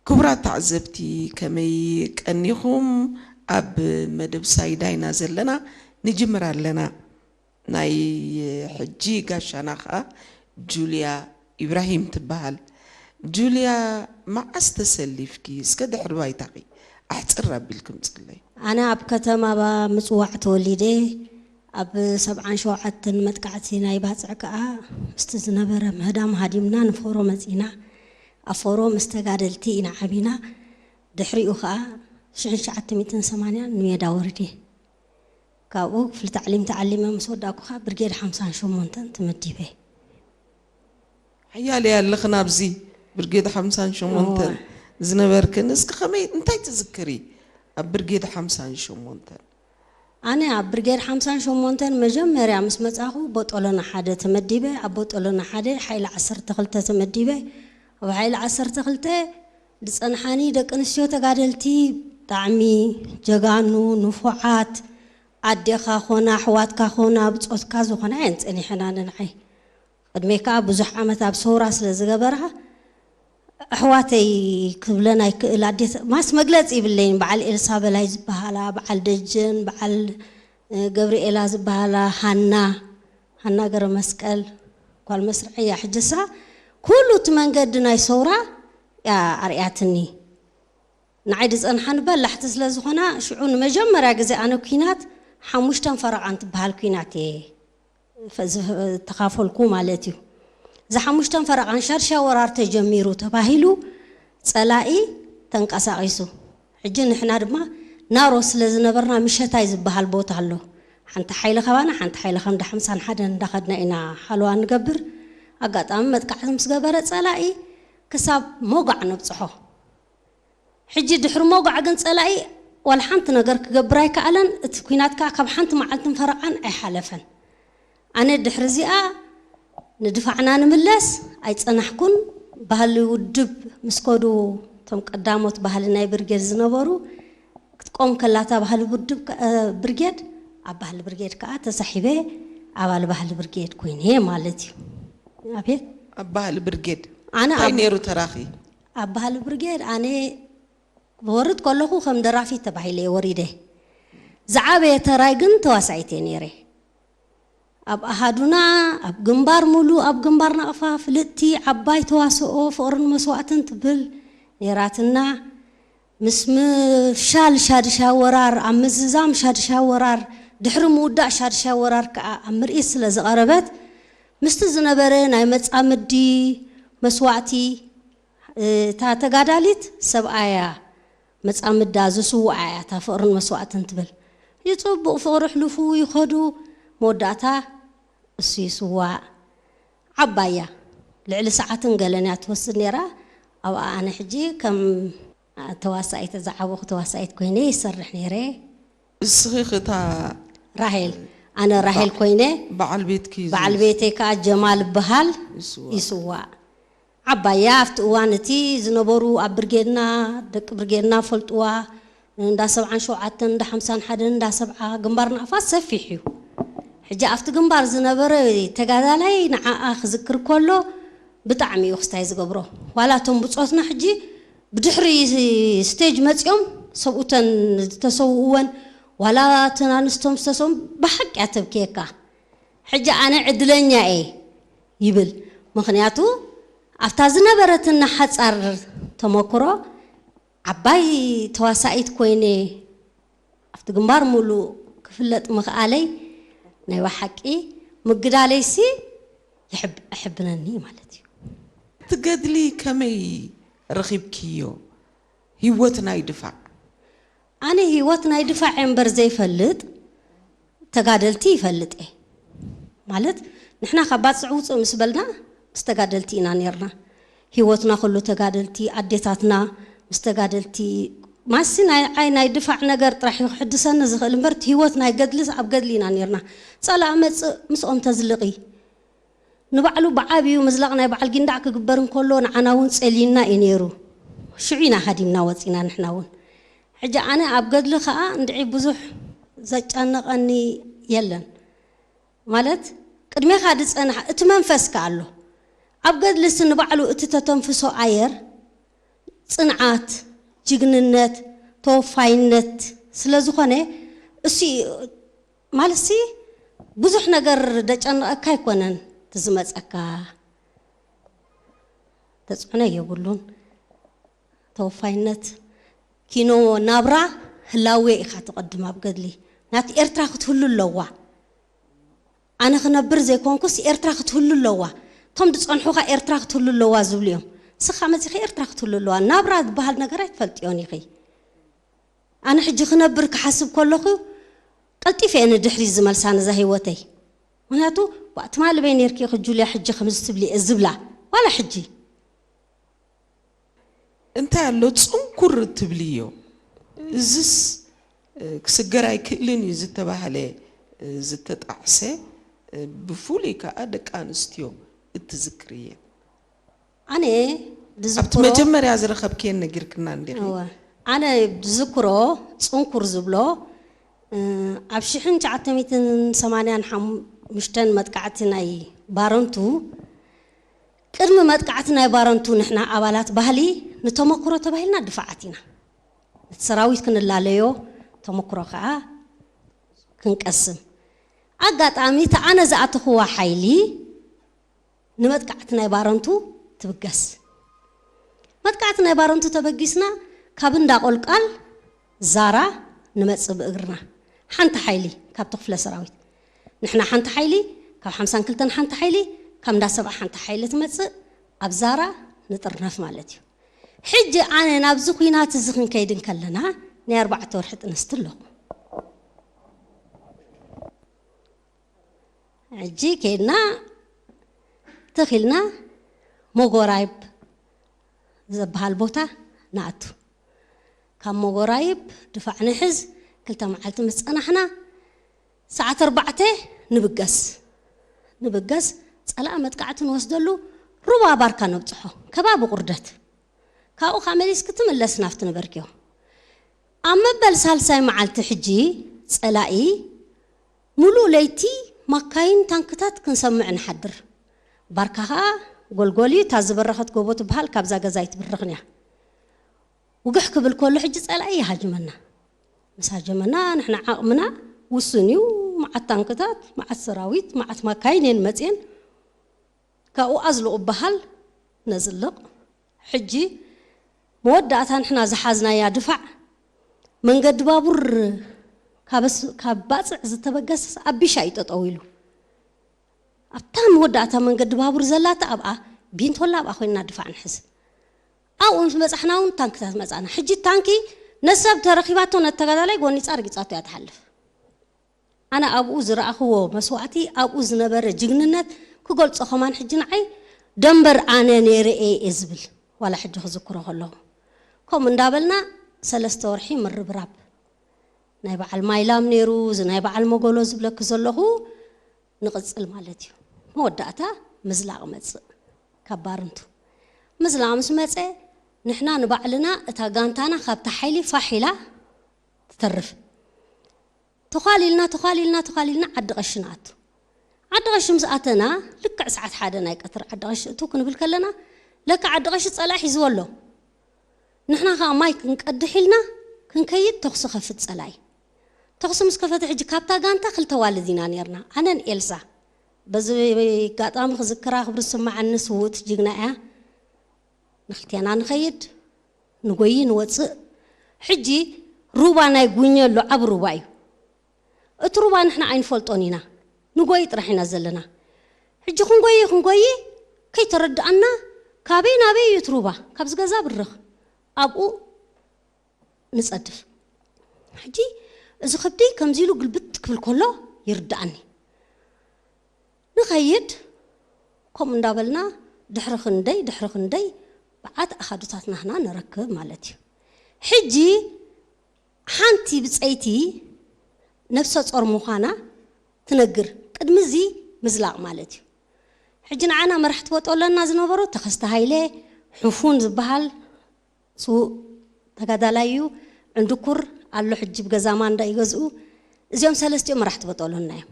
ክቡራት ተዓዘብቲ፣ ከመይ ቀኒኹም? ኣብ መደብ ሳይዳ ኢና ዘለና፣ ንጅምር ኣለና። ናይ ሕጂ ጋሻና ኸኣ ጁልያ ኢብራሂም ትበሃል። ጁልያ፣ መዓስ ተሰሊፍኪ? እስከ ድሕሪ ባይታኺ ኣሕጽር ኣቢልኪ ምጽለይ። ኣነ ኣብ ከተማ ባ-፣ ምጽዋዕ ተወሊደ። ኣብ ሰብዓን ሸውዓተን መጥቃዕቲ ናይ ባጽዕ ከኣ ምስቲ ዝነበረ ምህዳም ሃዲምና ንፎሮ መጺና። ኣብ ፎሮ ምስ ተጋደልቲ ኢና ዓቢና። ድሕሪኡ ከኣ ሽሕን ትሽዓተ ሚእትን ሰማንያን ንሜዳ ወሪደ። ካብኡ ክፍሊ ታዕሊም ተዓሊመ ምስ ወዳእኩ ከኣ ብርጌድ ሓምሳን ሸሞንተን ተመዲበ። ሓያል እያ ኣለኽን ኣብዚ ብርጌድ ሓምሳን ሸሞንተን እወ። ዝነበርክን። እስኪ ከመይ፣ እንታይ ትዝክሪ ኣብ ብርጌድ ሓምሳን ሸሞንተን? ኣነ ኣብ ብርጌድ ሓምሳን ሸሞንተን መጀመርያ ምስ መጻኹ ቦጦሎና ሓደ ተመዲበ። ኣብ ቦጦሎና ሓደ ሓይሊ ዓሰርተ ክልተ ተመዲበ። ኣብ ሓይሊ ዓሰርተ ክልተ ዝጸንሓኒ ደቂ ኣንስትዮ ተጋደልቲ ብጣዕሚ ጀጋኑ፣ ንፉዓት፣ ኣዴኻ ኾና፣ ኣሕዋትካ ኾና፣ ብጾትካ ዝኾና እየን ጸኒሐና ንንዓይ። ቅድመይ ከኣ ብዙሕ ዓመት ኣብ ሰውራ ስለ ዝገበራ፣ ኣሕዋተይ ክብለን ኣይክእል። ኣዴት-፣ ማስ መግለጺ ይብለይን። በዓል ኤልሳ በላይ ዝበሃላ፣ በዓል ደጀን፣ በዓል፣ እ፣ ገብርኤላ ዝበሃላ፣ ሃና፣ ሃና ገረ መስቀል፣ ጓል መስርዕ እያ። ሕጅሳ ኩሉ እቲ መንገዲ ናይ ሰውራ እያ ኣርያትኒ። ንዓይ ዝጸንሓኒ በላሕቲ ስለ ዝኾና፣ ሽዑ ንመጀመርያ ግዜ ኣነ ኲናት ሓሙሽተን ፈረቓን ትበሃል ኲናት እየ ፈ-፣ ዝፍ-፣ ተኻፈልኩ ማለት እዩ። እዚ ሓሙሽተን ፈረቓን ሻድሻይ ወራር ተጀሚሩ ተባሂሉ ጸላኢ ተንቀሳቒሱ። ሕጂ ንሕና ድማ ናሮ ስለ ዝነበርና ምሸታይ ዝበሃል ቦታ ኣሎ። ሓንቲ ሓይሊ ካባና፣ ሓንቲ ሓይሊ ከም ዳሕምሳን ሓደን እንዳኸድና ኢና ሓለዋ ንገብር። ኣጋጣሚ መጥቃዕቲ ምስ ገበረ ጸላኢ ክሳብ ሞጋዕ ነብጽሖ። ሕጂ ድሕሪ ሞጋዕ ግን ጸላኢ ዋላ ሓንቲ ነገር ክገብር ኣይከኣለን። እቲ ኲናት ከኣ ካብ ሓንቲ መዓልትን ፈረቓን ኣይሓለፈን። ኣነ ድሕሪ እዚኣ ንድፋዕና ንምለስ ኣይጸናሕኩን። ባህሊ ውድብ ምስ ከዱ እቶም ቀዳሞት ባህሊ ናይ ብርጌድ ዝነበሩ ክትቆም ከላታ ባህሊ ውድብ ከ-፣ እ፣ ብርጌድ፣ ኣብ ባህሊ ብርጌድ ከኣ ተሳሒበ ኣባል ባህሊ ብርጌድ ኮይነ ማለት እዩ። ኣቤት። ኣብ ባህሊ ብርጌድ ኣነ እንታይ ኣብ ነይሩ ተራኺ? ኣብ ባህሊ ብርጌድ ኣነ ክወርድ ከለኹ ከም ደራፊት ተባሂለ እየ ወሪደ። ዝዓበየ ተራይ ግን ተዋሳኢት እየ ነይረ። ኣብ ኣሃዱና፣ ኣብ ግንባር ሙሉእ፣ ኣብ ግንባር ናቕፋ ፍልጥቲ ዓባይ ተዋስኦ ፍቕርን መስዋእትን ትብል ነይራትና። ምስ ምፍሻል ሻድሻይ ወራር፣ ኣብ ምዝዛም ሻድሻይ ወራር፣ ድሕሪ ምውዳእ ሻድሻይ ወራር ከኣ ኣብ ምርኢት ስለ ዝቐረበት፣ ምስቲ ዝነበረ ናይ መጻምዲ መስዋእቲ፣ እታ ተጋዳሊት ሰብኣያ መጻምዳ ዝስውኣ እያ፣ እታ ፍቕርን መስዋእትን ትብል። ይጽቡቕ ፍቕሪ ኣሕልፉ ይኸዱ፣ መወዳእታ እሱ ይስዋእ። ዓባያ ልዕሊ ሰዓትን ገለን እያ ትወስድ ነይራ። ኣብኣ ኣነ ሕጂ ከም ተዋሳኢት፣ ዝዓበኹ ተዋሳኢት ኮይነ ይሰርሕ ነይረ። እስኺ ኸ እታ ራሄል፣ ኣነ ራሄል በ-፣ ኮይነ፣ በዓል ቤትኪ በዓል ዝስ-፣ ቤተይ ከኣ ጀማል ይበሃል፣ ይስዋእ። ይስዋእ። ዓባያ ኣብቲ እዋን እቲ ዝነበሩ ኣብ ብርጌድና፣ ደቂ ብርጌድና ፈልጥዋ፣ እንዳ ሰብዓን ሸውዓተን፣ እንዳ ሓምሳን ሓደን፣ እንዳ ሰብዓ፣ ግንባር ናቕፋ ሰፊሕ እዩ። ሕጂ ኣብቲ ግንባር ዝነበረ ተጋዳላይ ንዓኣ ክዝክር ከሎ ብጣዕሚ እዩ ክስታይ ዝገብሮ። ዋላ እቶም ብጾትና ሕጂ ብድሕሪ ስቴጅ መጺኦም ሰብኡተን ዝተሰውእወን፣ ዋላ እተን ኣንስቶም ዝተሰውኡን ብሓቂ እያ ተብክየካ። ሕጂ ኣነ ዕድለኛ እየ ይብል። ምኽንያቱ ኣብታ ዝነበረትና ሓጻር ተመክሮ ዓባይ ተዋሳኢት ኮይነ ኣብቲ ግንባር ሙሉእ ክፍለጥ ምኽኣለይ ናይ ብሓቂ ምግዳለይሲ ይሕብ-፣ ኣሕብነኒ ማለት እዩ። እቲ ገድሊ ከመይ ረኺብክዮ? ህይወት ናይ ድፋዕ። ኣነ ህይወት ናይ ድፋዕ እየ እምበር ዘይፈልጥ፣ ተጋደልቲ ይፈልጥ እየ። ማለት ንሕና ካብ ባጽዕ ውጽእ ምስ በልና ምስ ተጋደልቲ ኢና ኔርና። ህይወትና ኩሉ ተጋደልቲ፣ ኣዴታትና ምስ ተጋደልቲ። ማሲ ናይ ዓይ ናይ ድፋዕ ነገር ጥራሕ እዩ ክሕድሰኒ ዝኽእል እምበር፣ እቲ ህይወት ናይ ገድልስ ኣብ ገድሊ ኢና ኔርና። ጸላእ መጽእ ምስኦም ተዝልቒ። ንባዕሉ ብዓብዩ ምዝላቕ ናይ በዓል ጊንዳዕ ክግበር እንከሎ ንዓና እውን ጸልዩና እዩ ነይሩ። ሽዑ ኢና ሃዲምና ወጺና ንሕና እውን። ሕጂ ኣነ ኣብ ገድሊ ኸኣ እንድዒ ብዙሕ ዘጨነቐኒ የለን። ማለት ቅድሜኻ ዝጸንሓ እቲ መንፈስካ ኣሎ። ኣብ ገድልሲ ንባዕሉ እቲ ተተንፍሶ ኣየር ጽንዓት፣ ጅግንነት፣ ተወፋይነት ስለ ዝኾነ፣ እሱ ማለት ሲ ብዙሕ ነገር ደጨንቐካ ኣይኮነን። እቲ ዝመጸካ ተጽዕኖ የብሉን። ተወፋይነት፣ ኪኖ ናብራ፣ ህላዌ ኢኻ ትቐድም ኣብ ገድሊ። ናቲ ኤርትራ ክትህሉ ኣለዋ። ኣነ ክነብር ዘይኮንኩስ ኤርትራ ክትህሉ ኣለዋ። እቶም ዝጸንሑኻ ኤርትራ ክትህሉ ኣለዋ ዝብሉ እዮም። ንስኻ መጺኻ ኤርትራ ክትህሉ ኣለዋ። ናብራ ዝበሃል ነገር ኣይትፈልጥዮን ኢኺ። ኣነ ሕጂ ክነብር ክሓስብ ከለኹ ቀልጢፈ እየ ንድሕሪት ዝመልሳ ነዛ ህይወተይ። ምኽንያቱ፣ "ዋ፣ ትማሊ በይ ነርኪ ኢኺ ጁልያ፣ ሕጂ ከምዚ ትብሊ እየ" ዝብላ። ዋላ ሕጂ። እንታይ ኣሎ ጽንኩር እትብልዮ? እዝስ፣ እ፣ ክስገር ኣይክእልን እዩ ዝተባህለ፣ እ፣ ዝተጣዕሰ፣ እ፣ ብፍሉይ ከኣ ደቂ ኣንስትዮ እትዝክርየን። ኣነ ኣብቲ ዝዝክሮ መጀመርያ ዝረኸብክየን ነጊርክና እንዲኺ። እወ። ኣነ ዝዝክሮ ጽንኩር ዝብሎ፣ እ፣ ኣብ ሽሕን ትሽዓተ ሚእትን ሰማንያን ሓሙሽተን መጥቃዕቲ ናይ ባረንቱ፣ ቅድሚ መጥቃዕቲ ናይ ባረንቱ ንሕና ኣባላት ባህሊ ንተመክሮ ተባሂልና ድፋዓት ኢና። ነቲ ሰራዊት ክንላለዮ፣ ተመክሮ ከኣ ክንቀስም። ኣጋጣሚ እቲ ኣነ ዝኣተኽዋ ሓይሊ ንመጥቃዕቲ ናይ ባረንቱ ትብገስ። መጥቃዕቲ ናይ ባረንቱ ተበጊስና ካብ እንዳ ቆልቃል ዛራ ንመጽእ ብእግርና። ሓንቲ ሓይሊ ካብቲ ክፍለ ሰራዊት። ንሕና ሓንቲ ሓይሊ፣ ካብ ሓምሳን ክልተን ሓንቲ ሓይሊ፣ ካብ እንዳ ሰብዓ ሓንቲ ሓይሊ ትመጽእ፣ ኣብ ዛራ ንጥርነፍ ማለት እዩ። ሕጂ ኣነ ናብዚ ኲናት እዚ ክንከይድ እንከለና ናይ ኣርባዕተ ወርሒ ጥንስቲ ኣለኹ። ሕጂ ከይድና ትኽ ኢልና ሞጎራይብ ዝበሃል ቦታ ንኣቱ። ካብ ሞጎራይብ ድፋዕ ንሕዝ፣ ክልተ መዓልቲ ምስ ጸናሕና፣ ሰዓት ኣርባዕተ ንብገስ። ንብገስ፣ ጸላኢ መጥቃዕቲ ንወስደሉ፣ ሩባ ባርካ ነብጽሖ፣ ከባቢ ቁርደት። ካብኡ ከኣ መሊስኪ ትምለስ ናብቲ ነበርክዮ። ኣብ መበል ሳልሳይ መዓልቲ ሕጂ ጸላኢ፣ ምሉእ ለይቲ ማካይን ታንክታት ክንሰምዕ ንሓድር። ባርካ ከኣ ጎልጎል እዩ፣ እታ ዝበረኸት ጎቦ ትበሃል፣ ካብዛ ገዛ ኣይትብርኽን እያ። ውግሕ ክብል ከሎ ሕጂ ጸላኢ ይሃጅመና። ምስ ሃጀመና ንሕና ዓቕምና ውሱን እዩ። መዓት ታንክታት፣ መዓት ሰራዊት፣ መዓት ማካይን እየን መጽየን። ካብኡ ኣዝልቑ በሃል ነዝልቕ። ሕጂ መወዳእታ ንሕና ዝሓዝናያ ድፋዕ መንገዲ ባቡር ካብ ስ-፣ ካብ ባጽዕ ዝተበገሰ ኣብ ቢሻ እዩ ጠጠው ኢሉ። ኣብታ መወዳእታ መንገዲ ባቡር ዘላታ ኣብኣ ቢንቶላ ኣብኣ ኮይንና ድፋዕ ንሕዝ። ኣብኡ ምስ በጻሕና እውን ታንክታት መጻና። ሕጂ ታንኪ ነሰብ ተረኪባቶ ነተጋዳላይ ጎኒጻ ርጊጻቶ እያ ትሓልፍ። ኣነ ኣብኡ ዝረኣኽዎ መስዋእቲ፣ ኣብኡ ዝነበረ ጅግንነት ክገልጾ ከማን ሕጂ ንዓይ ደንበር ኣነ ነይረ እየ ዝብል፣ ዋላ ሕጂ ክዝክሮ ከለኹ። ከምኡ እንዳበልና ሰለስተ ወርሒ ምርብራብ ናይ በዓል ማይላም ነይሩ፣ እዚ ናይ በዓል መጎሎ ዝብለኪ ዘለኹ ንቕጽል ማለት እዩ። መወዳእታ ምዝላቕ መጽእ ካብ ባርንቱ። ምዝላቕ ምስ መጸ ንሕና ንባዕልና እታ ጋንታና ካብታ ሓይሊ ፋሕ ኢላ ትተርፍ። ተዃሊልና፣ ተዃሊልና፣ ተዃሊልና ዓዲ ቐሺ ንኣቱ። ዓዲ ቐሺ ምስ ኣተና ልክዕ ሰዓት ሓደ ናይ ቀትሪ ዓዲ ቐሺ እቱ ክንብል ከለና ለካ ዓዲ ቐሺ ጸላኢ ሒዝዎ ኣሎ። ንሕና ከኣ ማይ ክንቀድሕ ኢልና ክንከይድ ተኹሲ ከፍት ጸላኢ። ተኹሲ ምስ ከፈተ ሕጂ ካብታ ጋንታ ክልተ ዋልድ ኢና ኔርና። ኣነን ኤልሳ። በዚ ኣጋጣሚ ክዝክራ ክብሪ ዝስምዓኒ ስውእቲ ጅግና እያ። ንክልቴና ንኸይድ፣ ንጎዪ ንወጽእ። ሕጂ ሩባ ናይ ጉኘ ኣሎ፣ ዓቢ ሩባ እዩ። እቲ ሩባ ንሕና ኣይንፈልጦን ኢና፣ ንጎዪ ጥራሕ ኢና ዘለና። ሕጂ ክንጎዪ ክንጎዪ ከይተረድኣና ካበይ ናበይ እዩ እቲ ሩባ? ካብዚ ገዛ ብርኽ ኣብኡ ንጸድፍ። ሕጂ እዚ ከብዲ ከምዚ ኢሉ ግልብጥ ክብል ከሎ ይርድኣኒ። ንኸይድ ከምኡ እንዳበልና ድሕሪ ክንደይ ድሕሪ ክንደይ በዓት ኣኻዱታት ናህና ንረክብ ማለት እዩ። ሕጂ ሓንቲ ብጸይቲ ነፍሰ ጾር ምዃና ትነግር። ቅድሚ እዚ ምዝላቕ ማለት እዩ። ሕጂ ንዓና መራሕቲ ወጦለና ዝነበሩ ተኸስተ ሃይለ፣ ሕፉን ዝበሃል ስዉእ ተጋዳላይ እዩ። ዕንድኩር ኣሎ ሕጂ ብገዛ ማንዳ ይገዝኡ። እዚኦም ሰለስቲኦም መራሕቲ ወጦለና እዮም።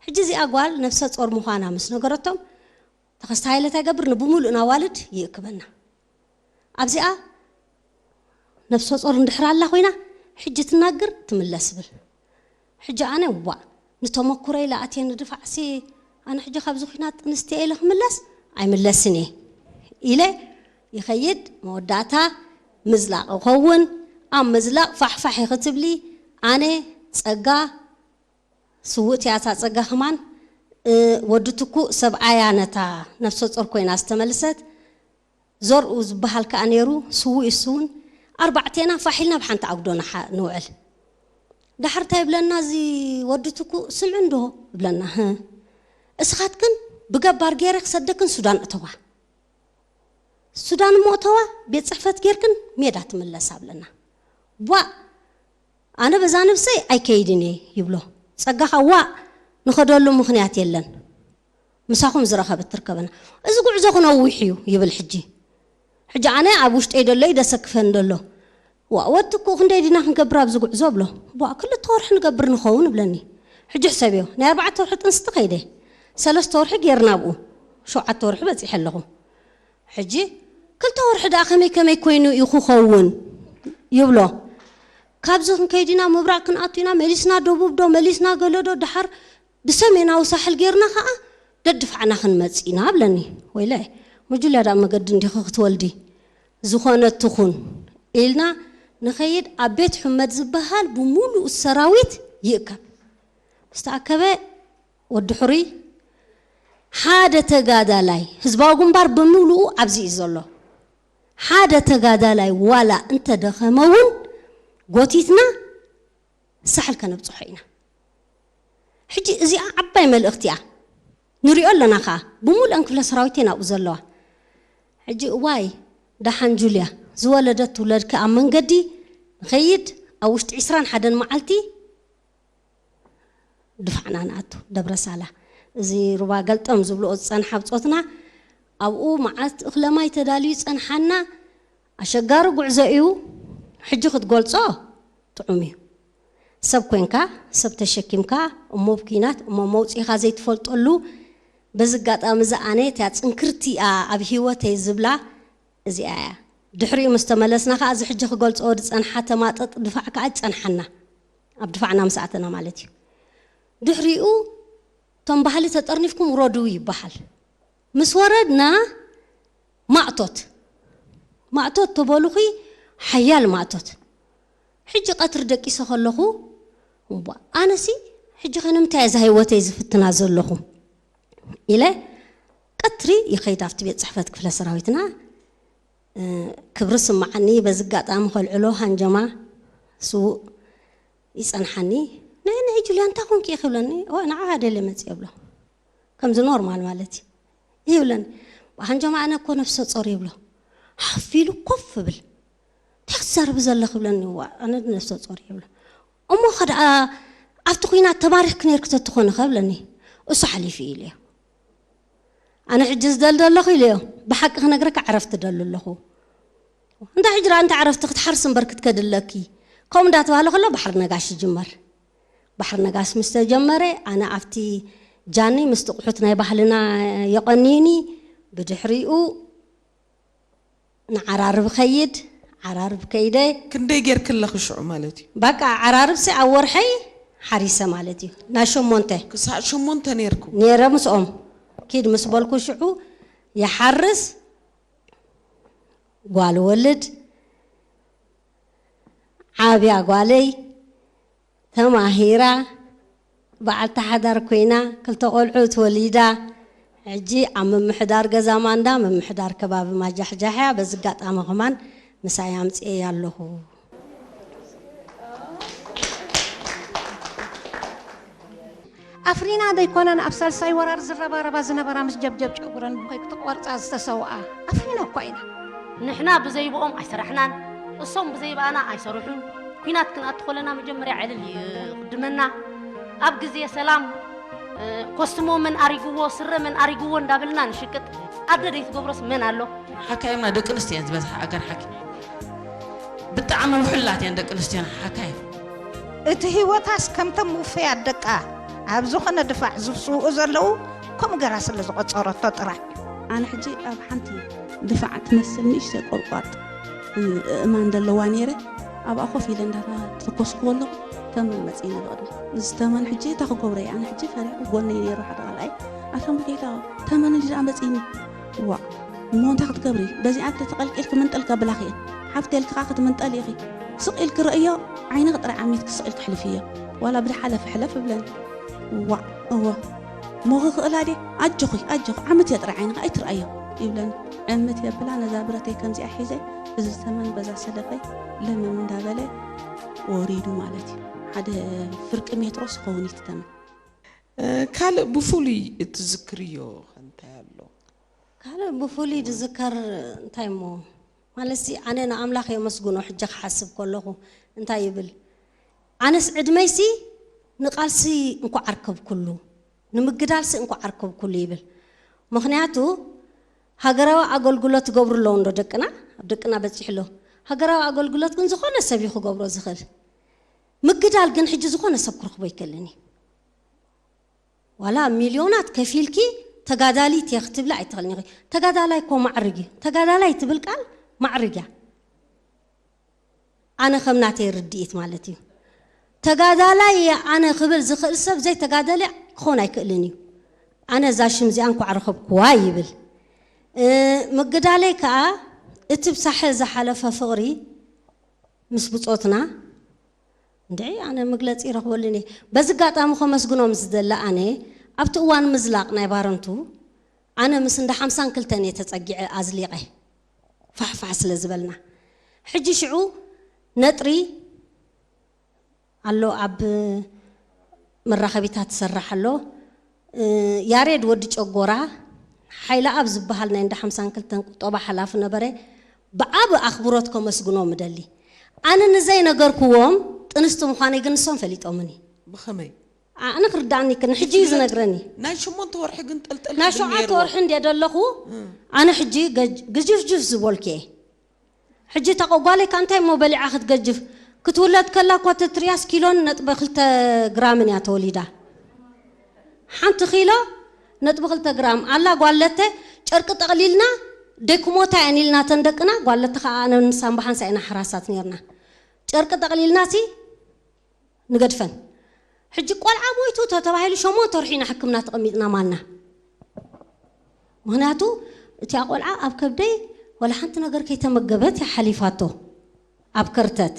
ሕጂ እዚኣ ጓል ነፍሰ ጾር ምዃና ምስ ነገረቶም ተኸስተ ሃይለ እንታይ ይገብር? ንብምሉእና ኣዋልድ ይእክበና። ኣብዚኣ ነፍሰ ጾር እንድሕር ኣላ ኮይና ሕጂ ትናገር ትምለስ ብል። ሕጂ ኣነ ዋእ ንተመኩሮ ኢለ ኣትየ ንድፋዕሲ ኣነ ሕጂ ካብዚ ኩናት ጥንስቲ ኢለ ክምለስ ኣይምለስን እየ ኢለ ይኸይድ። መወዳእታ ምዝላቕ እኸውን። ኣብ ምዝላቕ ፋሕፋሕ ክትብሊ ኣነ ጸጋ ስውእቲ እያ እታ ጸጋ ከማን። ወዲ ትኩእ ሰብኣያ ነታ ነፍሰ ጾር ኮይና ዝተመልሰት ዘርኡ ዝበሃል ከኣ ነይሩ። ስዉእ እሱ እውን ኣርባዕቴና ፋሕ ኢልና ኣብ ሓንቲ ኣጉዶ ንውዕል። ዳሕር እንታይ ይብለና እዚ ወዲ ትኩእ? ስምዒ እንዶ ይብለና። እስኻትክን ብገባር ገይረ ክሰደክን ሱዳን እተዋ። ሱዳን እሞ እተዋ ቤት ጽሕፈት ጌርክን ሜዳ ትምለሳ ብለና። ቧእ ኣነ በዛ ነብሰይ ኣይከይድን እየ ይብሎ። ጸጋኻ ዋእ ንኸደሉ ምኽንያት የለን። ምሳኹም ዝረኸበት ትርከበና። እዚ ጉዕዞ ክነዊሕ እዩ ይብል ሕጂ። ሕጂ ኣነ ኣብ ውሽጠይ ደሎ እዩ ደሰክፈን ደሎ። ዋ ወዲ እኮ ክንደይ ዲና ክንገብር ኣብዚ ጉዕዞ ብሎ። ቧእ ክልተ ወርሒ ንገብር ንኸውን ብለኒ። ሕጂ ሕሰብዮ ናይ ኣርባዕተ ወርሒ ጥንስቲ ከይደ ሰለስተ ወርሒ ጌርና ኣብኡ ሸውዓተ ወርሒ በጺሐ ኣለኹ። ሕጂ ክልተ ወርሒ ደኣ ከመይ ከመይ ኮይኑ እዩ ክኸውን ይብሎ። ካብዚ ክንከይድ ኢና ምብራቕ ክንኣቱ ኢና መሊስና ደቡብ ዶ መሊስና ገለ ዶ ደሓር ብሰሜናዊ ሳሕል ጌርና ኸዓ ደድፋዕና ክንመጽእ ኢና ብለኒ። ወይለ ሙጁልያ ደኣ መገዲ እንዲኺ ክትወልዲ ዝኾነ ትኹን ኢልና ንኸይድ ኣብ ቤት ሕመድ ዝበሃል ብምሉኡ ሰራዊት ይእከብ። ዝተኣከበ ወዲ ሕሩይ ሓደ ተጋዳላይ ህዝባዊ ግንባር ብምሉኡ ኣብዚ እዩ ዘሎ። ሓደ ተጋዳላይ ዋላ እንተደኸመ እውን ጎቲትና ሳሕል ከነብፅሖ ኢና። ሕጂ እዚኣ ዓባይ መልእኽቲ እያ። ንሪኦ ኣለና ከዓ ብምሉአን ክፍለ ሰራዊት እየን ኣብኡ ዘለዋ። ሕጂ እዋይ ደሓን ጁልያ ዝወለደት ትውለድኪ ኣብ መንገዲ ንኸይድ ኣብ ውሽጢ ዕስራን ሓደን መዓልቲ ድፋዕና ንኣቱ ደብረ ሳላ። እዚ ሩባ ገልጠም ዝብልኦ ዝጸንሓ ብጾትና ኣብኡ መዓት እኽለ ማይ ተዳልዩ ይጸንሓና። ኣሸጋሪ ጉዕዞ እዩ። ሕጂ ክትገልጾ ጥዑም እዩ። ሰብ ኮንካ ሰብ ተሸኪምካ እሞ ብኲናት እሞ መውጺእኻ ዘይትፈልጠሉ። በዚ ኣጋጣሚ እዚ ኣነ እቲያ ጽንክርቲ እያ ኣብ ህይወተይ ዝብላ እዚኣ እያ። ድሕሪኡ ምስ ተመለስና ከኣ እዚ ሕጂ ክገልጾ ዝጸንሓ ተማጠጥ ድፋዕ ከኣ ጸንሓና። ኣብ ድፋዕና ምስ ኣተና ማለት እዩ። ድሕሪኡ እቶም ባህሊ ተጠርኒፍኩም ውረዱ ይበሃል። ምስ ወረድና ማእቶት ማእቶት ተበሉኺ ሓያል ማእቶት። ሕጂ ቀትሪ ደቂሰ ከለኹ እምቧ ኣነሲ ሕጂ ከ ንምንታይ እዛ ህይወተይ ዝፍትና ዘለኹ ኢለ ቀትሪ ይኸይድ ኣብቲ ቤት ጽሕፈት ክፍለ ሰራዊትና። ክብሪ ስምዓኒ በዚ ኣጋጣሚ ከልዕሎ ሃንጀማ ስዉእ ይጸንሓኒ። ናይ ናይ ጁልያ እንታይ ኮንኪ ኢኺ ይብለኒ። ኦ ንዓኻ ደልየ መጽእ ይብሎ። ከምዚ ኖርማል ማለት እዩ ይብለኒ። ብሃንጀማ ኣነ እኮ ነፍሰ ጾር ይብሎ። ሓፍ ኢሉ ኮፍ ይብል። እንታይ ክትዛረቢ ዘለኺ ይብለኒ። ዋ ኣነ ነፍሰ ጾር ይብሎ። እሞ ኸ ደኣ ኣብቲ ኲናት ተማሪኽኪ ነይርኪ ተትኾኒ ኸ ይብለኒ። እሱ ሓሊፉ እዩ ኢለዮ። ኣነ ሕጂ ዝደሊ ዘለኹ ኢለዮ። ብሓቂ ክነግረካ ዕረፍቲ ደሊ ኣለኹ። እንታይ ሕጂ ደኣ እንታይ ዕረፍቲ ክትሓርሲ እምበር ክትከዲ ኣለኪ። ከምኡ እንዳተባህለ ከሎ ባሕሪ ነጋሽ ይጅመር። ባሕሪ ነጋሽ ምስ ተጀመረ ኣነ ኣብቲ ጃኒ ምስ ጥቕሑት ናይ ባህልና የቐንዩኒ። ብድሕሪኡ ንዓራርብ ኸይድ ዓራርብ ከይደ ክንደይ ጌርኪ ኣለኺ ሽዑ ማለት እዩ? በቃ ዓራርብሲ ኣብ ወርሐይ ሓሪሰ ማለት እዩ። ናይ ሸሞንተ ክሳዕ ሸሞንተ ኔርኩ። ነይረ ምስኦም ኪድ ምስ በልኩ ሽዑ ይሓርስ ጓል ወልድ ዓብያ ጓለይ ተማሂራ በዓልቲ ሓዳር ኮይና ክልተ ቆልዑት ወሊዳ ሕጂ ኣብ ምምሕዳር ገዛ ማንዳ ምምሕዳር ከባቢ ማጃሕጃሕ እያ። በዚ ኣጋጣሚ ከማን ምሳይ ኣምፅኤ ኣለኹ። ኣፍሪና ደይኮነን ኣብ ሳልሳይ ወራር ዝረባረባ ዝነበራ ምስ ጀብጀብ ጨጉረን ብኾይ ክትቆርፃ ዝተሰውኣ ኣፍሪና እኳ ኢና። ንሕና ብዘይብኦም ኣይሰራሕናን እሶም ብዘይብኣና ኣይሰርሑን። ኲናት ክንኣቱ ከለና መጀመርያ ዕልል ይቕድመና። ኣብ ግዜ ሰላም ኮስትሞ መን ኣሪግዎ ስረ መን ኣሪግዎ እንዳበልና ንሽቅጥ። ኣደ ደይትገብሮስ መን ኣሎ? ሓካይምና ደቂ ኣንስትዮ እየን ዝበዝሓ ኣገር ሓኪም። ብጣዕሚ ውሕላት እየን ደቂ ኣንስትዮና ሓካይም። እቲ ህይወታስ ከምተን ምውፈያት ደቃ ኣብ ዝኾነ ድፋዕ ዝስውኡ ዘለዉ ከምኡ ገራ ስለ ዝቖጸረቶ ጥራሕ። ኣነ ሕጂ ኣብ ሓንቲ ድፋዕ ትመስል ንእሽተይ ቆርቋጥ እማን ዘለዋ ነይረ። ኣብኣ ኮፍ ኢለ እንዳተኮስኩ ከለኹ ተመን መፂእኒ ብቕድሚ። እዚ ተመን ሕጂ እንታይ ክገብሮ እየ? ኣነ ሕጂ ፈሪሐ ጎነይ ነይሩ ሓደ ካልኣይ። ኣታ ሙሉጌታ፣ ተመን እንዲ ደኣ መፂእኒ። ዋእ፣ እሞ እንታይ ክትገብሪ? በዚኣ ተተቐልቂልኪ ምንጠል ከብላኺ እየ። ሓፍተ ኢልኪ ከዓ ክትምንጠል ኢኺ። ስቕ ኢልኪ ርእዮ፣ ዓይንኺ ጥራይ ዓሚትኪ ስቕ ኢልኪ ሕልፍዮ። ዋላ ብዝሓለፈ ሕለፍ እብለኒ። ዋእ፣ እወ። እሞ ክኽእላ ድየ? ኣጆኺ፣ ኣጆኺ፣ ዓምትዮ ጥራይ ዓይንኺ ኣይትርኣዮ። ይብለኒ። ዕምት የብላ ነዛ ብረተይ ከምዚኣ ሒዘ፣ እዚ ተመን በዛ ሰለፈይ ለመም እንዳበለ ወሪዱ ማለት እዩ። ሓደ ፍርቂ ሜትሮስ ይኸውን እዩ እቲ ተመን። እ፣ ካልእ ብፍሉይ እትዝክርዮ እንታይ ኣሎ? ካልእ ብፍሉይ ዝዝከር እንታይ እሞ፣ ማለት ሲ ኣነ ንኣምላኽ የመስግኖ። ሕጂ ክሓስብ ከለኹ እንታይ ይብል? ኣነስ ዕድመይሲ ንቓልሲ እንኳዕ ኣርከብኩሉ፣ ንምግዳልሲ እንኳዕ ኣርከብኩሉ ይብል። ምኽንያቱ ሃገራዊ ኣገልግሎት ትገብሩ ኣለዉ እንዶ ደቅና፣ ኣብ ደቅና በፂሑ ኣሎ። ሃገራዊ ኣገልግሎት ግን ዝኾነ ሰብ እዩ ክገብሮ ዝኽእል። ምግዳል ግን ሕጂ ዝኾነ ሰብ ክረኽቦ ኣይክእልን እዩ። ዋላ ሚልዮናት ከፊልኪ ተጋዳሊት እየ ክትብሊ ኣይትኽእልን ኢኺ። ተጋዳላይ እኮ ማዕርግ እዩ። ተጋዳላይ ትብል ቃል ማዕርግ እያ። ኣነ ከም ናተይ ርድኢት ማለት እዩ። ተጋዳላይ እየ ኣነ ክብል ዝኽእል ሰብ ዘይተጋደለ ክኾን ኣይክእልን እዩ። ኣነ እዛ ሽም እዚኣ እንኳዕ ረኸብኩዋ ይብል። እ፣ ምግዳለይ ከዓ እቲ ብሳሐ ዝሓለፈ ፍቕሪ ምስ ብጾትና እንድዒ ኣነ መግለጺ ይረኽበሉን እየ። በዚ ኣጋጣሚ ከመስግኖም ዝደሊ ኣነ ኣብቲ እዋን ምዝላቕ ናይ ባረንቱ ኣነ ምስ እንዳ ሓምሳን ክልተን እየ ተጸጊዐ ኣዝሊቐ ፋሕፋሕ ስለ ዝበልና። ሕጂ ሽዑ ነጥሪ ኣሎ ኣብ መራኸቢታት ትሰርሕ ኣሎ። እ፣ ያሬድ ወዲ ጨጎራ ሓይለ ኣብ ዝበሃል ናይ እንዳ ሓምሳን ክልተን ቁጠባ ሓላፊ ነበረ። ብዓብ ኣኽብሮት ከመስግኖም እደሊ። ኣነ ንዘይነገርክዎም ጥንስቲ ምዃነይ ግን ንሶም ፈሊጦምኒ። ብኸመይ? ኣነ ክርዳእኒ ክን ሕጂ እዩ ዝነግረኒ። ናይ ሸሞንተ ወርሒ ግን ጠልጠል ናይ ክብል ሸውዓተ ነይርዎ። ወርሒ እንደ ደለኹ ኣነ ሕጂ ገጅ- ግጅፍጅፍ ዝበልኩ እየ። ሕጂ እታ ቆጓለይ ካብ እንታይ እሞ በሊዓ ክትገጅፍ? ክትውለድ ከላ እኳ ተትርያስ ኪሎን ነጥቢ ክልተ ግራምን እያ ተወሊዳ። ሓንቲ ኪሎ ነጥቢ ክልተ ግራም ኣላ ጓለተ። ጨርቂ ጠቕሊልና ደክሞታ እየን ኢልና ተን ደቅና፣ ጓለተ ከዓ ኣነ ንሳን ብሓንሳ ኢና ሓራሳት ነርና። ጨርቂ ጠቕሊልና ሲ ንገድፈን። ሕጂ ቆልዓ ሞይቱ ተተባሂሉ ሸሞንተ ወርሒ ኢና ሕክምና ተቐሚጥና ማልና። ምኽንያቱ እቲኣ ቆልዓ ኣብ ከብደይ ወላ ሓንቲ ነገር ከይተመገበት እያ ሓሊፋቶ። ኣብ ከርተት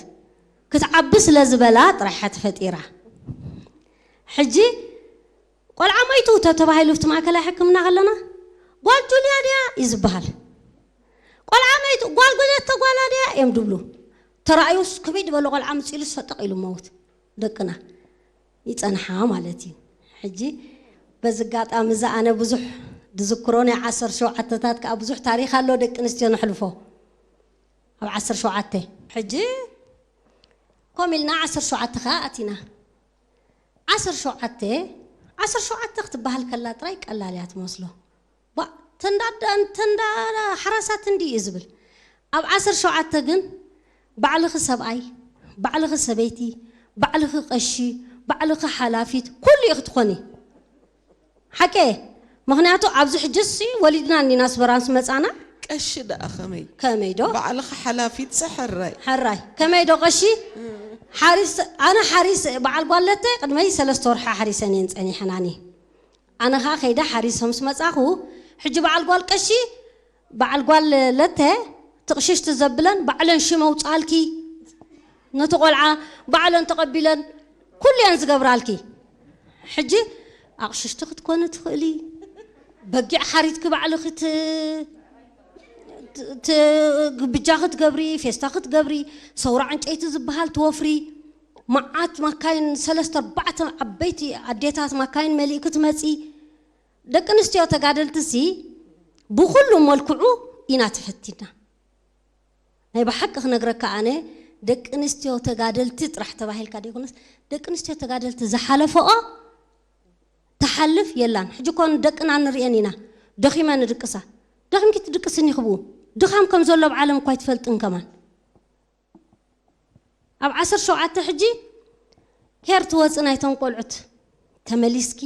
ክትዓቢ ስለ ዝበላ ጥራሕ እያ ተፈጢራ። ሕጂ ቆልዓ ሞይቱ ተተባሂሉ ኣብቲ ማእከላይ ሕክምና ከለና ጓል ጁልያ ድያ እዩ ዝበሃል። ቆልዓ ሞይቱ ጓል ጎጀተ ጓላ ድያ እዮም ድብሉ። ተራእዩስ ከመይ ዝበለ ቆልዓ ምፅኢሉ ሰጠቕ ኢሉ መውት ደቅና ይፀንሓ ማለት እዩ። ሕጂ በዚ ኣጋጣሚ እዚ ኣነ ብዙሕ ዝዝክሮ ናይ ዓሰርተ ሸውዓተታት ከዓ ብዙሕ ታሪክ ኣሎ ደቂ ኣንስትዮ ነሕልፎ ኣብ ዓሰርተ ሸውዓተ። ሕጂ ኮም ኢልና ዓሰርተ ሸውዓተ ከዓ ኣቲና። ዓሰርተ ሸውዓተ ዓሰርተ ሸውዓተ ክትበሃል ከላ ጥራይ ቀላል እያ ትመስሎ። ባ ተንዳ ተንዳ ሓራሳት እንዲ እዩ ዝብል። ኣብ ዓሰርተ ሸውዓተ ግን ባዕልኺ ሰብኣይ፣ ባዕልኺ ሰበይቲ፣ ባዕልኺ ቀሺ፣ ባዕልኺ ሓላፊት ኩሉ ኢኺ ትኾኒ። ሓቂ እየ። ምኽንያቱ ኣብዚ ሕጅስ ወሊድና እኒና ኣስመራ ምስ መፃና ቀሺ ደኣ ከመይ ከመይ ዶ ባዕልኻ ሓላፊት ሰ ሕራይ ሕራይ ከመይ ዶ ቀሺ ሓሪስ ኣነ ሓሪስ በዓል ጓለተ ቅድመይ ሰለስተ ወርሒ ሓሪሰን እየን ፀኒሐናኒ። ኣነ ኸዓ ከይደ ሓሪሰ ምስ መፃኹ ሕጂ በዓል ጓል ቀሺ በዓል ጓል ለተ ትቕሽሽቲ ዘብለን ባዕለን ሽም ኣውፅኣልኪ ነቲ ቆልዓ ባዕለን ተቐቢለን ኩሉ እየን ዝገብራልኪ። ሕጂ ኣቕሽሽቲ ክትኮኒ ትኽእሊ፣ በጊዕ ሓሪድኪ ባዕልኺ ት- ት- ት- ግብጃ ክትገብሪ፣ ፌስታ ክትገብሪ፣ ሰውራ ዕንጨይቲ ዝበሃል ትወፍሪ፣ መዓት ማካይን ሰለስተ ኣርባዕተ ዓበይቲ ኣዴታት ማካይን መሊእኪ ትመፂ። ደቂ ኣንስትዮ ተጋደልቲ ሲ ብኹሉ መልክዑ ኢና ተፈቲና። ናይ ብሓቂ ክነግረካ ኣነ ደቂ ኣንስትዮ ተጋደልቲ ጥራሕ ተባሂልካ ደይኮነስ ደቂ ኣንስትዮ ተጋደልቲ ዝሓለፈኦ ትሓልፍ የላን። ሕጂ እኮ ንደቅና ንርእየን ኢና ደኺመን ንድቅሳ። ደኺምኪ ትድቅስኒ ክብኡ ድኻም ከም ዘሎ ኣብ ዓለም እኳ ኣይትፈልጥን ከማን። ኣብ ዓሰርተ ሸውዓተ ሕጂ ኬር ትወፂ ናይቶም ቆልዑት ተመሊስኪ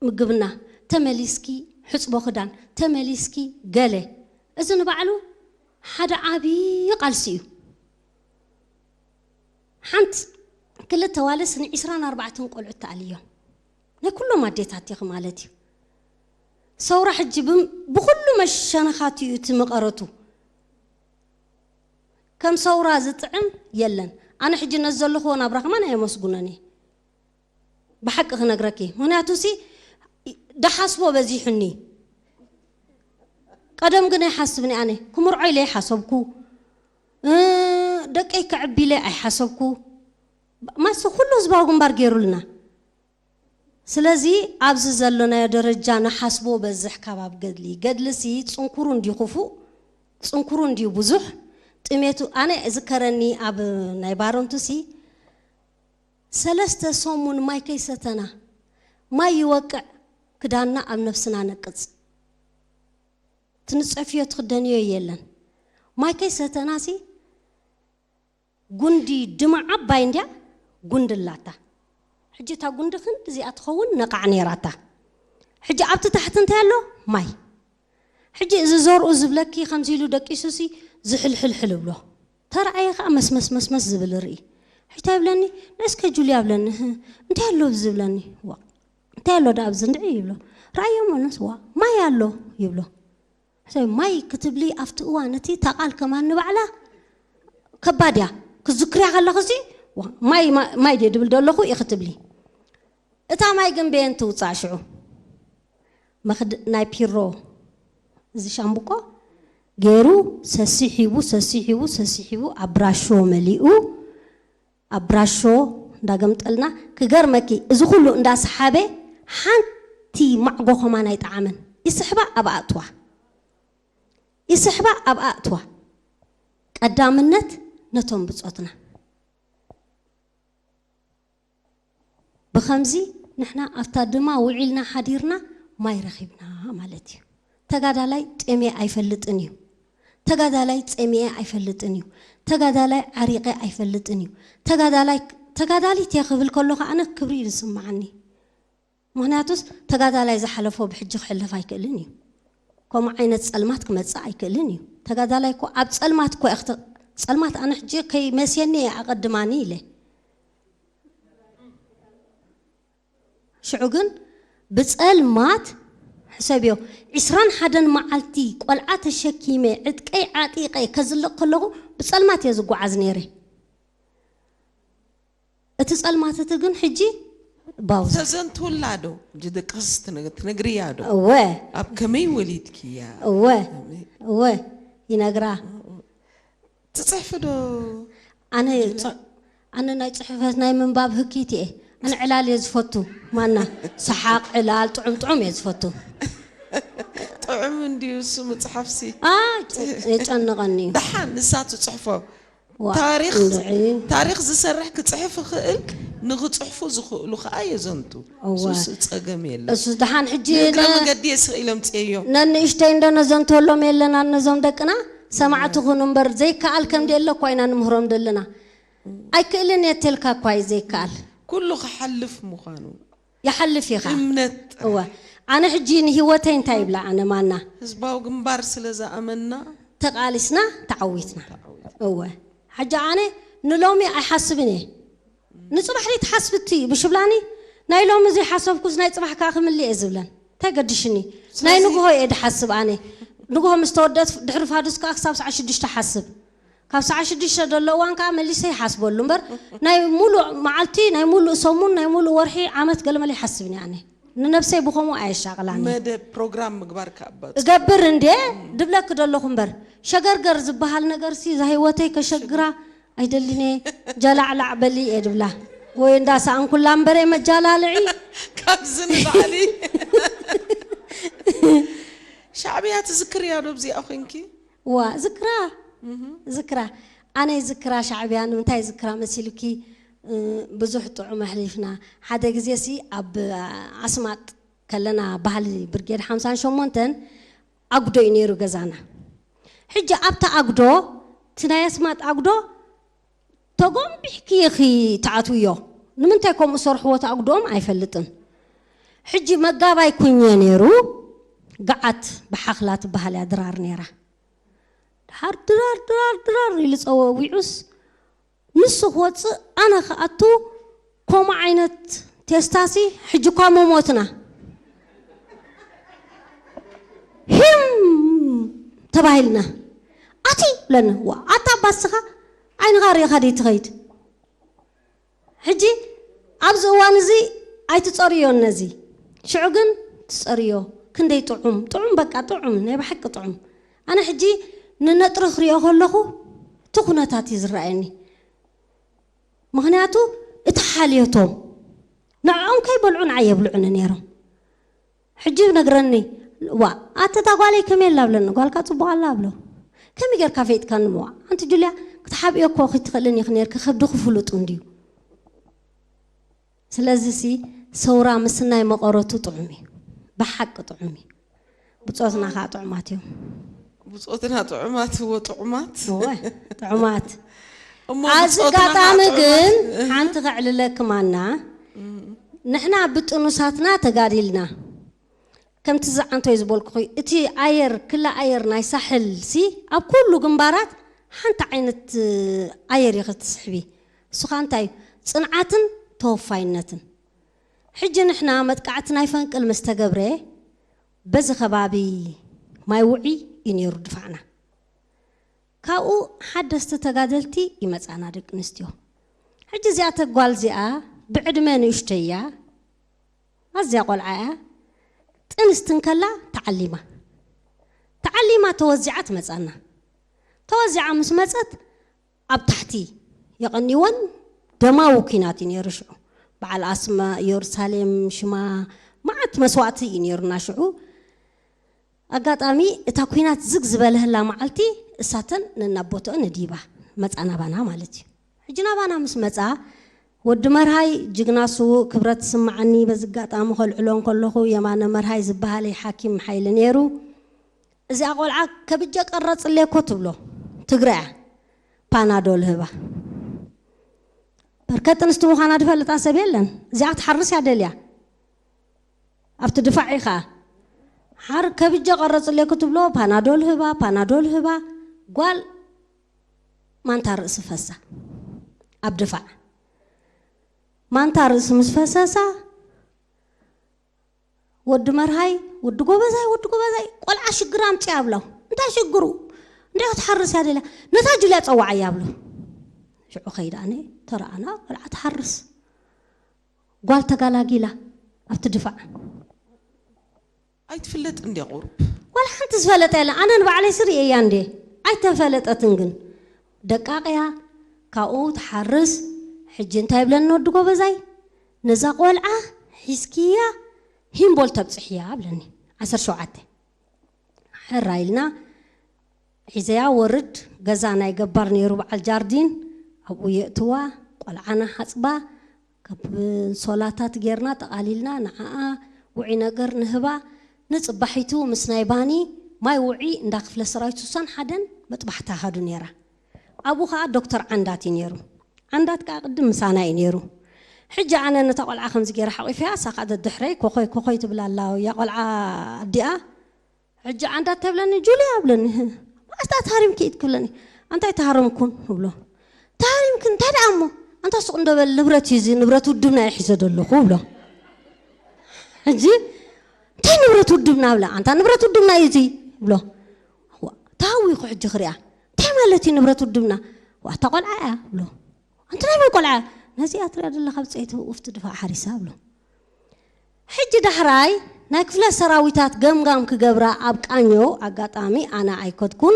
ምግብና ተመሊስኪ ሕፅቦ ክዳን ተመሊስኪ ገለ እዚ ንባዕሉ ሓደ ዓብዪ ቃልሲ እዩ። ሓንቲ ክልተ ዋልስ ን24 ቆልዑት ተኣልዮም፣ ናይ ኩሎም ኣዴታት ኢኺ ማለት እዩ። ሰውራ ሕጂ ብም- ብኹሉ መሸነኻት እዩ እቲ መቐረቱ። ከም ሰውራ ዝጥዕም የለን። ኣነ ሕጂ ነዚ ዘለኽዎ ናብራ ከማን ኣየመስጉነን እየ፣ ብሓቂ ክነግረኪ። ምኽንያቱ ሲ ደሓስቦ በዚሑኒ። ቀደም ግን ኣይሓስብን እየ ኣነ። ክምርዖ ኢለ ኣይሓሰብኩ፣ እ፣ ደቀይ ከዕቢ ኢለ ኣይሓሰብኩ። ማስ ኩሉ ህዝባዊ ግንባር ገይሩልና። ስለዚ ኣብዚ ዘለናዮ ደረጃ ንሓስቦ በዝሕ ካብ ኣብ ገድሊ። ገድልሲ ጽንኩሩ እንድዩ ክፉእ፣ ጽንኩሩ እንድዩ ብዙሕ። ጥሜቱ ኣነ እዝከረኒ ኣብ ናይ ባረንቱሲ ሰለስተ ሰሙን ማይ ከይሰተና፣ ማይ ይወቅዕ፣ ክዳንና ኣብ ነብስና ነቅጽ። ትንጸፍዮ ትኽደንዮ የለን። ማይ ከይሰተናሲ ጉንዲ ድማ ዓባይ እንድያ ጉንዲ ኣላታ። ሕጂ እታ ጉንዲ ክንዲ እዚኣ ትኸውን ነቓዕ ነይራታ። ሕጂ ኣብቲ ታሕቲ እንታይ ኣሎ? ማይ። ሕጂ እዚ ዘርኡ ዝብለኪ ከምዚ ኢሉ ደቂሱሲ ዝሕልሕልሕል እብሎ። ተረኣየ ከኣ መስመስ መስመስ ዝብል ርኢ። ሕጂ እንታይ ይብለኒ? ናይ ስኬጁል እያ ብለኒ። "ህህ፣ እንታይ ኣሎ?" ዝብለኒ። "ዋ፣ እንታይ ኣሎ ደኣ ኣብዚ እንድዒ?" ይብሎ። "ረኣዮ እሞ ንስ፣ ዋ፣ ማይ ኣሎ" ይብሎ። ሕሰብ ማይ ክትብሊ ኣብቲ እዋን እቲ እታ ቃል ከማን ንባዕላ ከባድ እያ። ክዝክርያ ከለኽሲ፣ "ዋ፣ ማይ፣ ማ-፣ ማይ ድየ ድብል ዘለኹ?" ኢኺ ትብሊ። እታ ማይ ግን በየን ትውጻእ ሽዑ? መኽድ-፣ ናይ ፒሮ እዚ ሻምብቆ ገይሩ ሰሲሒቡ፣ ሰሲሒቡ፣ ሰሲሒቡ ኣብ ብራሾ መሊኡ፣ ኣብ ብራሾ እንዳገምጠልና፣ ክገርመኪ እዚ ኩሉ እንዳሰሓበ ሓንቲ ማዕጎ ከማን ኣይጠዓመን። ይስሕባ ኣብ ኣእትዋ። ይስሕባ ኣብ ኣእትዋ። ቀዳምነት ነቶም ብጾትና። ብኸምዚ ንሕና ኣብታ ድማ ውዒልና ሓዲርና ማይ ረኺብና ማለት እዩ። ተጋዳላይ ጥሜ ኣይፈልጥን እዩ። ተጋዳላይ ጸሚኤ ኣይፈልጥን እዩ። ተጋዳላይ ዓሪቐ ኣይፈልጥን እዩ። ተጋዳላይ፣ ተጋዳሊት እየ ክብል ከሎ ከኣ ኣነ ክብሪ እዩ ዝስምዓኒ። ምኽንያቱስ ተጋዳላይ ዝሓለፎ ብሕጂ ክሕለፍ ኣይክእልን እዩ። ከምኡ ዓይነት ጸልማት ክመጽእ ኣይክእልን እዩ። ተጋዳላይ እኮ ኣብ ጸልማት እኮ እያ ክተ-፣ ጸልማት ኣነ ሕጂ ከይመስየኒ እየ ኣቐድማኒ ኢለ። ሽዑ ግን ብጸልማት ሕሰብዮ፣ ዕስራን ሓደን መዓልቲ ቆልዓ ተሸኪመ ዕጥቀይ ዓጢቐ ከዝልቕ ከለኹ ብጸልማት እየ ዝጓዓዝ ነይረ። እቲ ጸልማት እቲ ግን ሕጂ ባውዛ። ተዘንትውላ ዶ? ሕጂ ደቅስ ትነ-፣ ትነግርያ ዶ? እወ። ኣብ ከመይ ወሊድክያ? እወ። ከመይ? እወ። ይነግራ። ትጽሕፊ ዶ? ኣነ፣ ኣነ ናይ ጽሕፈት ናይ ምንባብ ህኪት እየ። ኣነ ዕላል እየ ዝፈቱ። ማና ሰሓቕ፣ ዕላል፣ ጥዑም ጥዑም እየ ዝፈቱ። ጥዑም እንድዩ እሱ ምጽሓፍሲ። ኣ፣ የጨንቐኒ እዩ። ደሓን ንሳ ትጽሕፎ። ዋ፣ ታሪኽ፣ እንድዒ። ታሪኽ ዝሰርሕ ክጽሕፍ ይኽእል፣ ንኽጽሕፉ ዝኽእሉ ከኣ የዘንቱ። እወ። እሱስ ጸገም የለን። እሱስ ደሓን ሕጂ ንእግረ ነ-፣ መገዲ እየ ስቕ ኢለ ኣምጽኤዮ። ነንእሽተይ እንዶ ነዘንተሎም የለና፣ ነዞም ደቅና ሰማዕቲ ኩኑ እምበር፣ ዘይከኣል ከም ደሎ እኳ ኢና ንምህሮም ደለና። ኣይክእልን እየ ተልካ እኳ እዩ ዘይከኣል። ኩሉ ክሓልፍ ምዃኑ። ይሓልፍ ኢኻ። እምነት ጥራሕ። እወ። ኣነ ሕጂ ንህይወተይ እንታይ ይብላ ኣነ ማና? ህዝባዊ ግንባር ስለ ዝኣመና። ተቓሊስና፣ ተዓዊትና። ተዓዊትና። እወ። ሕጂ ኣነ ንሎሚ ኣይሓስብን እየ። ንጽባሕ ደይ ትሓስብቲ ብሽብላኒ፣ ናይ ሎሚ ዘይሓሰብኩስ ናይ ጽባሕ ከኣ ክምሊ እየ ዝብለን። እንታይ ገድሽኒ? ናይ ስለዚ ንግሆ እየ ድሓስብ ኣነ። ንግሆ ምስ ተወደት ድሕሪ ፋዱስ ከኣ ክሳብ ሰዓት ሽዱሽተ ሓስብ። ካብ ሰዓት ሽዱሽተ ዘሎ እዋን ከኣ መሊሰ ይሓስበሉ እምበር፣ ናይ ሙሉእ መዓልቲ፣ ናይ ሙሉእ ሰሙን፣ ናይ ሙሉእ ወርሒ፣ ዓመት ገለመለ ይሓስብን እየ ኣነ። ንነብሰይ ብኸምኡ ኣየሻቕላኒ። መደብ ፕሮግራም ምግባር ከኣ ኣባጽ-፣ እገብር እንዴ? ድብለኪ ደለኹ እምበር፣ ሸገርገር ዝበሃል ነገርሲ እዛ ህይወተይ ከሸግራ ኣይደልን እየ። ጀላዕላዕ በሊ እየ ድብላ። ወይ እንዳሰኣንኩላ እምበር እየ መጃላልዒ። ካብዚ ንላዕሊ። ሻዕብያ ትዝክርያ ዶ ኣብዚኣ ኮንኪ? ዋ፣ ዝክራ፣ እህ። ዝክራ። ኣነ ዝክራ ሻዕብያ ንምንታይ ዝክራ መሲሉኪ? እ፣ ብዙሕ ጥዑም ኣሕሊፍና። ሓደ ግዜሲ ኣብ ኣስማጥ ከለና ባህሊ ብርጌድ ሓምሳን ሸሞንተን ኣጉዶ እዩ ነይሩ ገዛና። ሕጂ ኣብታ ኣጉዶ፣ እቲ ናይ ኣስማጥ ኣጉዶ ተጎንቢሕኪ ኢኺ ትኣትውዮ። ንምንታይ ከምኡ ሰርሕዎ እቲ ኣጉዶኦም ኣይፈልጥን። ሕጂ መጋባይ ኩኘ ነይሩ፣ ገዓት ብሓኽላ ትበሃል እያ ድራር ነይራ። ድሓር ድራር ድራር ድራር ኢሉ ጸወዊዑስ፣ ንሱ ክወጽእ ኣነ ክኣቱ፣ ከምኡ ዓይነት ቴስታሲ ሕጂ እኳ መሞትና። ሂም ተባሂልና። ኣቲ ብለና። ዋ ኣታ ባስኻ ዓይንኻ ርኢኻ ደይ ትኸይድ? ሕጂ ኣብዚ እዋን እዚ ኣይትጸርዮን ነዚ። ሽዑ ግን ትጸርዮ። ክንደይ ጥዑም፣ ጥዑም፣ በቃ ጥዑም፣ ናይ ብሓቂ ጥዑም። ኣነ ሕጂ ንነጥሪ ክሪኦ ከለኹ እቲ ኩነታት እዩ ዝረኣየኒ። ምኽንያቱ እቲ ሓልዮቶም ንዕኦም ከይበልዑ ንዓይ የብልዑኒ ነይሮም። ሕጂ ነግረኒ፣ ዋ ኣተ እታ ጓለይ ከመይ ኣላ ብለኒ። ጓልካ ጽቡቕ ኣላ ብሎ። ከመይ ጌርካ ፈይጥካኒ? ምዋ ኣንቲ ጁልያ ክትሓብእዮ እኮ ክትኽእልን ኢኺ ነርኪ፣ ከብድኺ ፍሉጥ እንድዩ። ስለዚ ሲ ሰውራ ምስናይ መቐረቱ ጥዑም እዩ። ብሓቂ ጥዑም እዩ። ብጾትና ከዓ ጥዑማት እዮም። ብጾትና ጥዑማት እዎ ጥዑማት። እወ፣ ጥዑማት። እሞ ኣብዚ ብጾትና ኣጋጣሚ ከዓ ግን ጥዑማት። ሓንቲ ከዕልለክም ኣና፣ ንሕና ብጥኑሳትና ተጋዲልና፣ ከምቲ ዝዓንቶይ ዝበልኩ እቲ ኣየር ክላ ኣየር ናይ ሳሕል ሲ ኣብ ኩሉ ግንባራት ሓንቲ ዓይነት ኣየር እዩ ክትስሕቢ። እሱ ከዓ እንታይ እዩ? ጽንዓትን ተወፋይነትን። ሕጂ ንሕና መጥቃዕቲ ናይ ፈንቅል ምስ ተገብረ በዚ ከባቢ ማይ ውዒ እዩ ነይሩ ድፋዕና። ካብኡ ሓደስቲ ተጋደልቲ ይመጻና ደቂ ኣንስትዮ። ሕጂ እዚኣ ተጓል እዚኣ ብዕድመ ንእሽተይ እያ፣ ኣዝያ ቆልዓ እያ። ጥንስቲ እንከላ ተዓሊማ ተዓሊማ ተወዚዓ ትመጻና። ተወዚዓ ምስ መጸት ኣብ ታሕቲ የቐንይወን። ደማዊ ኲናት እዩ ነይሩ ሽዑ። በዓል ኣስመ ኢየሩሳሌም ሽማ መዓት መስዋእቲ እዩ ነይሩና ሽዑ። ኣጋጣሚ እታ ኲናት ዝግ ዝበለህላ መዓልቲ እሳተን ነናቦትኦ ንዲባ መጻ ናባና ማለት እዩ። ሕጂ ናባና ምስ መጻ ወዲ መርሃይ ጅግና ስዉእ ክብረት ትስምዓኒ በዚ ኣጋጣሚ ከልዕሎ እንከለኹ የማነ መርሃይ ዝበሃለይ ሓኪም ሓይሊ ነይሩ። እዚኣ ቆልዓ ከብጀ ቀረጽለይ እኮ ትብሎ ትግረያ ፓናዶል ህባ። በርከት ጥንስቲ ምዃና ዝፈልጣ ሰብ የለን። እዚኣ ክትሓርስ እያ ደልያ። ኣብቲ ድፋዕ ኢኻ ሓር ከብጀ ቀረጽለይ ክትብሎ ፓናዶል ህባ ፓናዶል ህባ። ጓል ማንታ ርእሲ ፈሳ ኣብ ድፋዕ ማንታ ርእሲ ምስ ፈሰሳ ወዲ መርሃይ ወዲ ጎበዛይ ወዲ ጎበዛይ ቆልዓ ሽግር ኣምፅያ ኣብሎ። እንታይ ሽግሩ? እንታይ ክትሓርስ እያ ደልያ? ነታ ጁልያ ፀዋዓያ ኣብሎ። ሽዑ ከይዳ ኣነ ተረኣና ቆልዓ ትሓርስ ጓል ተጋላጊላ ኣብቲ ድፋዕ ኣይትፍለጥ እንድያ ቁሩብ። ዋላ ሓንቲ ዝፈለጠ የለን። ኣነ ንባዕለይ ስሪ እያ እንዴ ኣይተፈለጠትን ግን ደቃቕያ ካብኡ ትሓርስ። ሕጂ እንታይ ይብለኒ ወዲ ጎበዛይ ነዛ ቆልዓ ሒዝክያ ሂምቦል ተብፅሕያ ብለኒ። ዓሰርተ ሸውዓተ ሕራ ኢልና ሒዘያ ወርድ ገዛ ናይ ገባር ነይሩ በዓል ጃርዲን ኣብኡ የእትዋ። ቆልዓ ንሓፅባ ካብ እንሶላታት ጌርና ጠቓሊልና ንዓኣ ውዒ ነገር ንህባ። ንፅባሒቱ ምስ ናይ ባኒ ማይ ውዒ እንዳ ክፍለ ሰራዊት ስሳን ሓደን መጥባሕቲ ኣሃዱ ነይራ። ኣብኡ ከዓ ዶክተር ዓንዳት እዩ ነይሩ። ዓንዳት ከዓ ቅድም ምሳና እዩ ነይሩ። ሕጂ ኣነ ነታ ቆልዓ ከምዚ ገይረ ሓቂፈያ እሳ ከዓ ደድሕረይ ኮኾይ ኮኾይ ትብል ኣላ እያ ቆልዓ ኣዲኣ። ሕጂ ዓንዳት ተብለኒ ጁልያ ብለኒ። ማስታ ተሃሪምኪ እዩ ትብለኒ። ኣንታይ ተሃረምኩን እብሎ። ተሃሪምክን እንታይ ደኣ እሞ ኣንታ ሱቕ እንደበል ንብረት እዩ እዚ ንብረት ውድብና እዩ ሒዘ ዘለኹ እብሎ። ሕጂ እንታይ ንብረት ውድብና ብላ ኣንታ ንብረት ውድብና እዩ እዚ እብሎ። ተሃዊኹ ሕጂ ክሪኣ እንታይ ማለት እዩ ንብረት ውድብና? ዋታ ቆልዓ እያ እብሎ። ኣንቲ ናይ መን ቆልዓ? ነዚኣ ትሪኣ ዘለኻ ብፀይቲ ውፍቲ ድፋዕ ሓሪሳ እብሎ። ሕጂ ዳሕራይ ናይ ክፍለ ሰራዊታት ገምጋም ክገብራ ኣብ ቃኞ ኣጋጣሚ ኣነ ኣይከድኩን።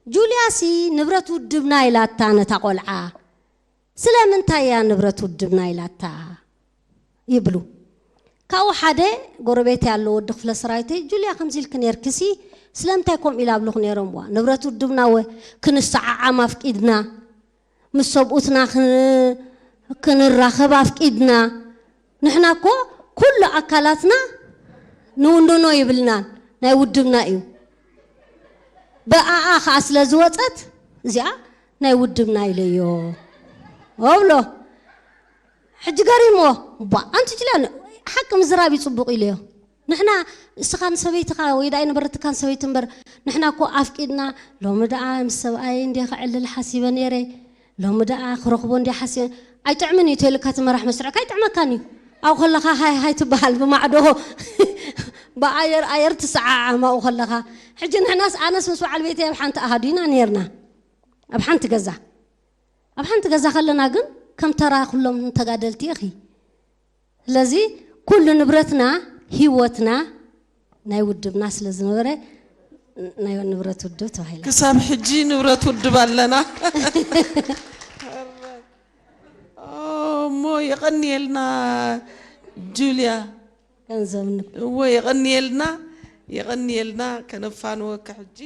ጁልያሲ ንብረት ውድብና ኢላታ ነታ ቆልዓ። ስለምንታይ እያ ንብረት ውድብና ኢላታ ይብሉ። ካብኡ ሓደ ጎረቤት ያለው ወዲ ክፍለ ሰራዊት ጁልያ ከምዚ ኢልክ ነርክሲ ስለምንታይ ከምኡ ኢላ ኣብልኹ ነይሮም ዋ ንብረት ውድብና ወ ክንሰዓዓም ኣፍቂድና ምስ ሰብኡትና ክንራኸብ ኣፍቂድና። ንሕና እኮ ኩሉ ኣካላትና ንውንኖ ይብልናን ናይ ውድብና እዩ። ብኣኣ ከዓ ስለ ዝወፀት እዚኣ ናይ ውድብና ኢለዮ እብሎ። ሕጂ ገሪሞ ባ ኣንቲ ጅላ ሓቂ ምዝራብ ይፅቡቕ ኢለዮ። ንሕና እስኻን ሰበይትኻ ወይ ደኣ ኣይነበረትካን ሰበይቲ እምበር፣ ንሕና እኮ ኣፍቂድና፣ ሎሚ ደኣ ምስ ሰብኣይ እንድየ ክዕልል ሓሲበ ነይረ፣ ሎሚ ደኣ ክረኽቦ እንድየ ሓሲበ። ኣይጥዕምን እዩ ተልካ እቲ መራሕ መስርዕካ ኣይጥዕመካን እዩ። ኣብኡ ከለኻ ሃይ ሃይ ትበሃል ብማዕዶ። ብኣየር ኣየር ትሰዓዓም ኣብኡ ከለኻ። ሕጂ ንሕናስ ኣነስ ምስ በዓል ቤተይ ኣብ ሓንቲ ኣሃዱ ኢና ነይርና። ኣብ ሓንቲ ገዛ ኣብ ሓንቲ ገዛ ከለና ግን ከም ተራ ኩሎም ተጋደልቲ ኢኺ። ስለዚ ኩሉ ንብረትና ህይወትና ናይ ውድብና ስለ ዝነበረ ናይ ንብረት ውድብ ተባሂላ። ክሳብ ሕጂ ንብረት ውድብ ኣለና። እሞ የቐንየልና ጁልያ። ገንዘብ ን- እዎ የቐንየልና፣ የቐንየልና። ከነፋንወካ ሕጂ።